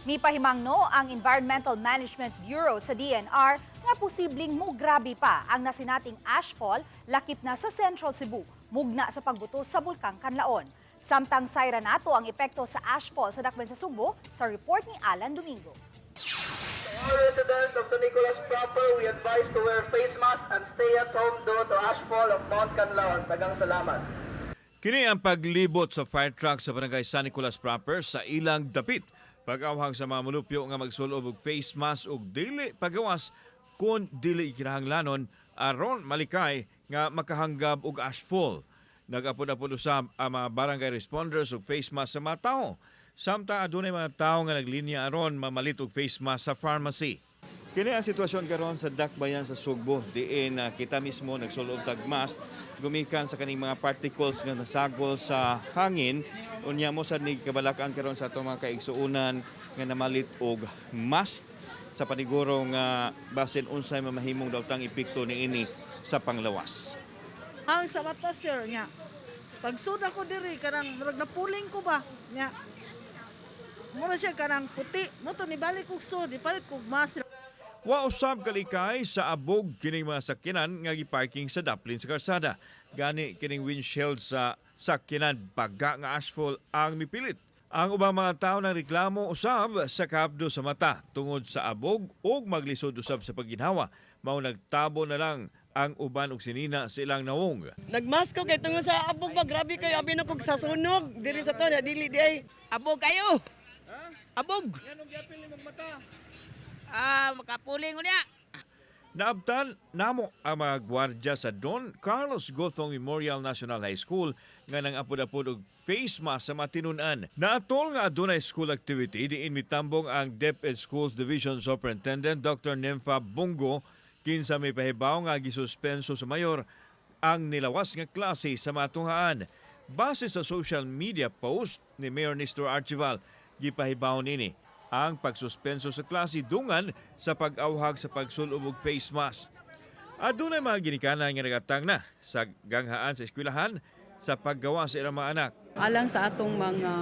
Mipahimangno ang Environmental Management Bureau sa DENR nga posibleng mugrabe pa ang nasinating ashfall lakip na sa Central Cebu, mugna sa pagbuto sa Bulkang Kanlaon. Samtang sayra nato ang epekto sa ashfall sa dakbayan sa Sugbo sa report ni Alan Domingo. All residents of San Nicolas proper, we advise to wear face mask and stay at home due to ashfall of Mount Canlaon. Daghang salamat. Kini ang paglibot sa fire truck sa Barangay San Nicolas proper sa ilang dapit. Pag-awhag sa mga mulupyo nga magsulob og face mask ug dili pagawas kung dili kinahanglanon aron malikay nga makahanggab og ashfall. Nag-apod-apod usab ang mga barangay responders og face mask sa mga tao. Samtang adunay mga tao nga naglinya aron mamalit og face mask sa pharmacy. Kini ang sitwasyon karon sa dakbayan sa Sugbo, diin kita mismo nagsulob tag mask gumikan sa kaning mga particles nga nasagol sa hangin. Unya mo sad ni kabalakan karon sa atong mga kaigsuonan nga namalit og mask sa paniguro nga basin unsay mamahimong daotang epekto niini sa panglawas. Ang sa mata, sir, nya. Pagsud ako diri, kanang murag napuling ko ba nya. Mura siya kanang puti. Mao to nibalik kog sud, ipalit kog mask. Wa usab kalikay sa abog kining mga sakyanan nga giparking sa daplin sa karsada. Gani kining windshield sa sakyanan, baga nga asphalt ang mipilit. Ang ubang mga tao nang reklamo usab sa kahapdo sa mata tungod sa abog ug maglisod usab sa pagginhawa. Mao nagtabo na lang ang uban og sinina sa ilang nawong. Nagmask ko kay tungod sa abog ba, grabe kayo, abi na kog sa sunog diri sa to na dili di ay. Abog kayo! Abog! Ah, makapuling ko niya. Naabtan namo ang mga gwardya sa Don Carlos Gothong Memorial National High School nga nang apod-apod og face mask sa matinunan. Naatol nga adunay school activity diin mitambong ang DepEd Schools Division Superintendent Dr. Nympha Bungo, kinsa may pahibaw nga gisuspenso sa mayor ang nilawas nga klase sa matunghaan. Base sa social media post ni Mayor Nestor Archival, gipahibaw nini ang pagsuspenso sa klase dungan sa pag-awhag sa pagsulob og face mask. Adunay mga ginikanan nga nagatang na sa ganghaan sa eskwelahan sa paggawa sa ilang mga anak. Alang sa atong mga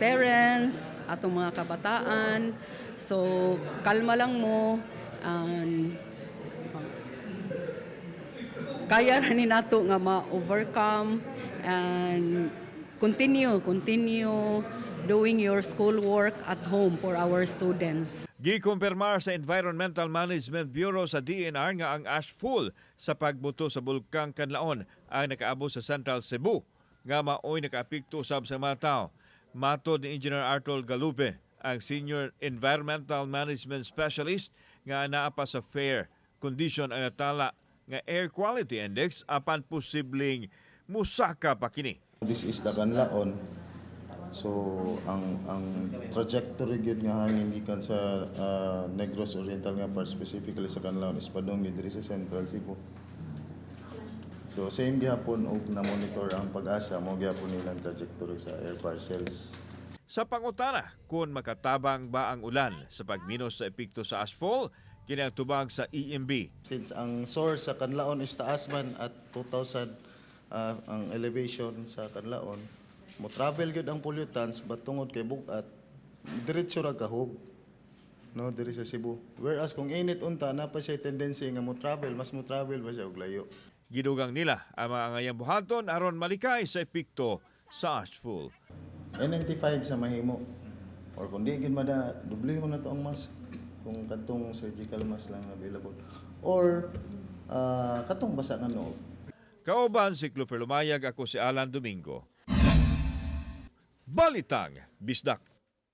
parents, atong mga kabataan. So, kalma lang mo. And kaya ra ni nato nga ma-overcome and continue doing your school work at home for our students. Gikumpirmar sa Environmental Management Bureau sa DENR nga ang ashfall sa pagbuto sa Bulkang Kanlaon ang nakaabot sa Central Cebu nga maoy nakaapekto usab sa mga tao. Matod ni Engineer Artol Galupe, ang Senior Environmental Management Specialist, nga naa pa sa fair condition ang natala nga Air Quality Index apan posibleng musaka pa kini. This is the Kanlaon. So ang trajectory gyud nga hangin gikan sa Negros Oriental nga part, specifically sa Kanlaon, is padung gyud diri sa Central Cebu. So same gihapon og na-monitor ang PAGASA, mao gihapon nilang trajectory sa air parcels. Sa pangutana kung makatabang ba ang ulan sa pagminos sa epekto sa ashfall, kini ang tubag sa E EMB. Since ang source sa Kanlaon is taas man at 2,000 ang elevation sa Kanlaon, mo travel gyud ang pollutants, but tungod kay bugat, diretso ra kahug no diri sa Cebu. Whereas kung init unta, naa pa siya tendency nga mo travel, mas mo travel ba siya og layo. Gidugang nila ang mga angayang buhaton aron malikay sa epekto sa ashfall. N95 sa mahimo. Or kung di gyud mada, dublehon na to ang mask kung kadtong surgical mask lang available. Or katong basa nga noo. Kauban si Clofer Lumayag, ako si Alan Domingo. Balitang Bisdak.